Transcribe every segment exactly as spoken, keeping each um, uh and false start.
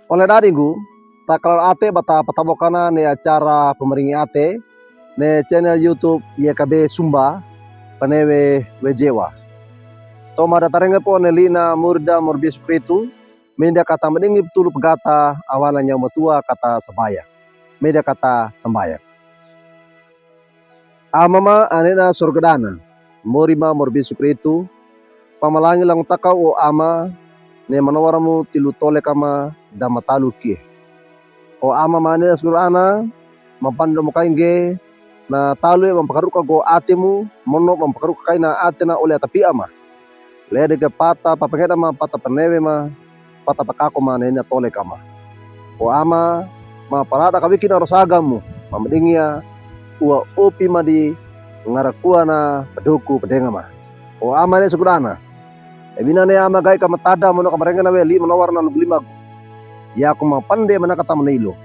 Ole dadi nggu, ta kalalaate ba ta patabokana ne acara Pamaringi Ate ne channel YouTube Y K B Sumba, panewe wejewa. Toma da tarenge po ne lina murda morbie sukritu, minda kata madingi petulu pegata awana nyaw matua kata sambaya. Minda kata sambaya. Amama ane na sorgadana, morima morbie sukritu, pamalangi lango takaw o Ama, ne manowara mo tilu tole kama da matalu kie. O Amama ane na sorgadana, mapando mo kaingge, na talu e mampakaruka go ate mo, mono mampakaruka kaina ate na ole atapia ma. Lede ke pata papangeda ma, pata panewe ma, pata pakako ma ne na tole kama. O Ama, maparada kawiki na rosaga mo, mamadingia, ua opi ma di ngarakua na padoku padenga ma. O Ama ne sukudana. Ebina ne Ama gai kama tada mono kama rengena we li manowar na lugulimagu. Yako mapande mana kata maneilo.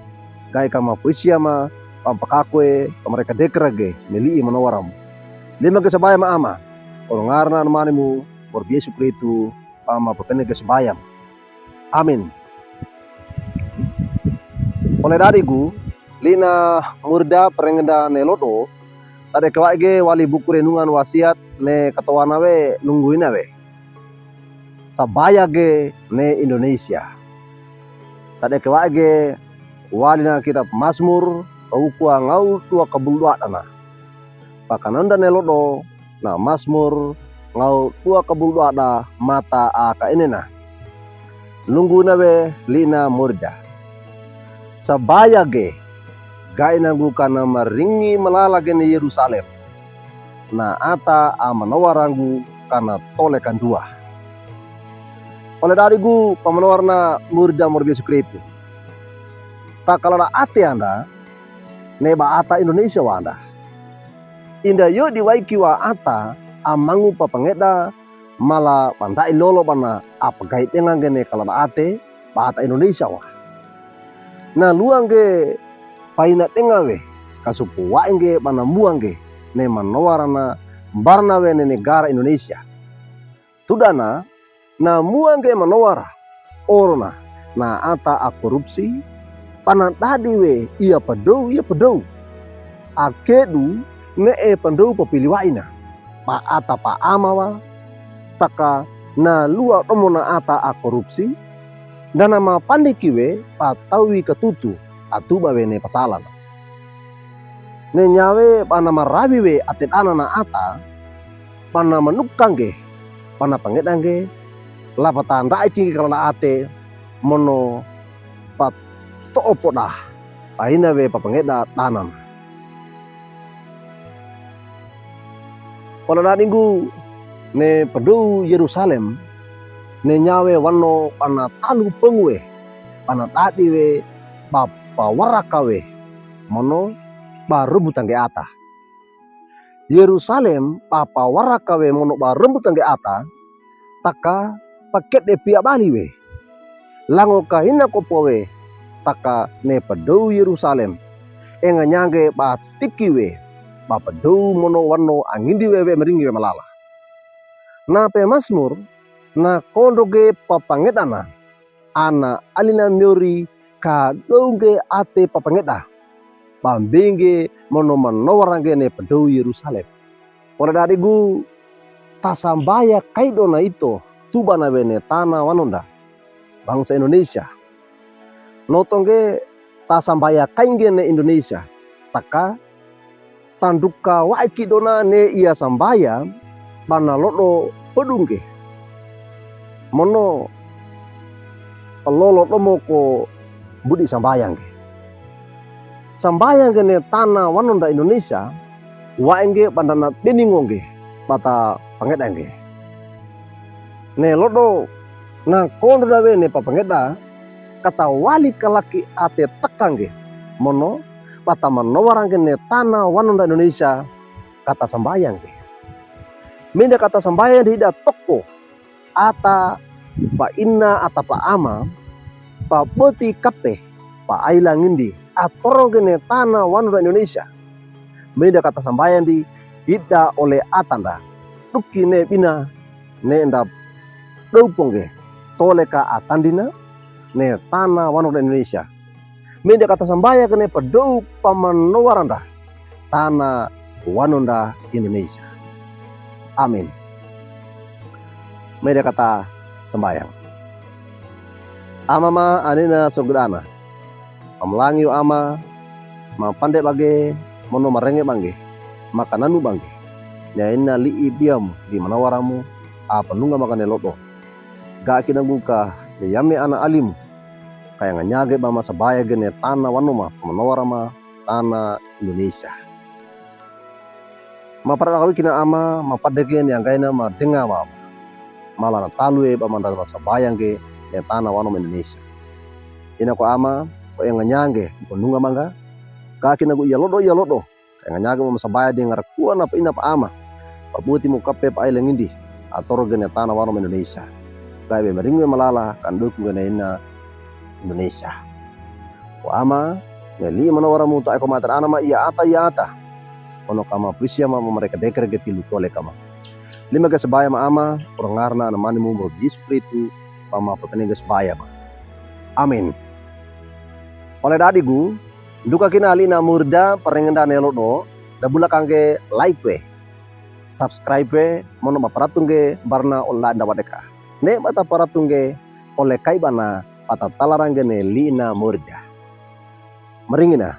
Gai kama puisia ma, pampakako e, kama reka dekrage, ne li manowar mo. Lima ke sabaya ma Ama. Oro ngarana mane mo, morbie sukritu, pama papene ke sabaya. Amin. Ole dadi nggu, lina murda parengeda ne lodo, tade kewa ge wali buku renungan wasiat ne katowana we nungguina we. Sabaya ge ne Indonesia. Tade kewa ge wali na kitab Masmur, kawukua ngaw dua kabul dua dana. Pakananda ne lodo, na Masmur ngaw dua kabul dua da mata a kaenena. Lungguna we lina murda. Sabaya ge, gaina nggu kana maringi malala ge ne Yerusalem. Na ata a manowara nggu kana tole kandua. Ole dadi nggu pamanowar na murda morbie sukritu. Ta kalalaate anda, ne ba ata Indonesia wanda. Inda yo di waiki wa ata, amangu papangeda, mala pandai lolo bana apa gai denga ngge ne kalalaate, ba ata Indonesia wa. Na lua ngge paina denga we, kasupu wae ngge bana mua ngge, ne manowara na mbarna we ne negara Indonesia. Tudana, na mua ngge manowara, orona, na ata a korupsi, pana dadi we ia padou, ia padou. Akedu, ne e pandou papiliwaina. Pa ata pa Ama wa, taka na lua domo na ata a korupsi, dana mapandeki we, patawi katutu, atuba we ne pasalana. Ne nyawe bana marawi we ate dana na ata, bana manuka ngge, bana pangeda ngge, lapata ndai ki ngge kalalaate, mono pato'o poda, paina we papangeda dana na. Ole dadi nggu ne padou Yerusalem, ne nyawe wano bana talu pengue, bana dadi we ba pawaraka we, mono ba rembuta ngge ata. Yerusalem ba pawaraka we mono ba rembuta ngge ata, taka pakede pia bali we. Lango kahina kopo we, taka ne padou Yerusalem. Enga nyangge ba tiki we, ba padou mono wano angindi we we maringi we malala. Na pe Masmur, na kondo ge papangedana, ana alina miori kadou ngge ate papangeda. Bambenge mono manowara ngge ne padou Yerusalem. Ole dadi nggu tasambaya kaido na ito, tuba na we ne tana wanonda. Bangsa Indonesia. Noto ngge tasambaya kai ngge ne Indonesia. Taka tanduka wae kido na ne ia sambaya, bana lodo pedu ngge. Mono lolo domo ko budi sambaya ngge. Sambaya ngge ne tana wanonda Indonesia, wae ngge bana na beningo ngge, bata pangeda ngge. Ne lodo, na kondo da we ne papangeda, kata wali kalaki ate taka ngge, mono, bata manowara ngge ne tana wanonda Indonesia, kata sambaya ngge. Minda kata sambaya di ida toko, ata pa ina ata pa ama, pa boti kape, pa aila ngindi, atoro ngge ne tana wanonda Indonesia. Minda kata sambaya ndi, ida ole atanda, duki ne bina, ne nda dowpongge, tole ka atandina, ne tana wanonda Indonesia. Medi kata sambayangge ne pedowuk pamanowaranda tana wanonda Indonesia. Amin. Medi kata sambayang. Ama ma anina sogdana. Mamalangi o Ama, mapande bage, mono marenge bangge, makananu bangge. Ni aina li'i biamu, li'i manowaramu, a panunga mangga ne lodo. Ga' kinagu ka, ni yame ana alimu. Ka yanganyage ba masabayangge ne tana wanoma, pamanowarama, tana Indonesia. Maparara kawi kina Ama, mapadege ni anggaina madenga wa Ama. Mala na taluwe ba mandra masabayangge ne tana wanoma Indonesia. Ina ko Ama, ko yanganyange, ko nunga mangga. Ga' kinagu iya lodo, iya lodo. Ka yanganyage ba masabayangge ne ngara kuwe na pa ina pa ama. Pabuti mu kape pa ai lengindi. Atorge ne tana wanoma Indonesia. Ga'i be maringu we malala, kandukung ne ina Indonesia. Ko Ama, ne li'i manowaramu to ai ko materana ma iya ata, iya ata. Ono ka mapusiya ma marekedekede ge pilu tole ka ma. Lima ge sabaya ma Ama, ko ngarana Anamanimu Yesu Kristo, ba mapapenenge sabaya ma. Amin. Ole dadigu, nduka kina li'ina murda parengenda ne lodo, da bula kangge like we, subscribe we, mono maparatunge barna ole nda wadeka. Ne bata paratunge ole kai bana pata talarange ne li'ina murda. Maringina.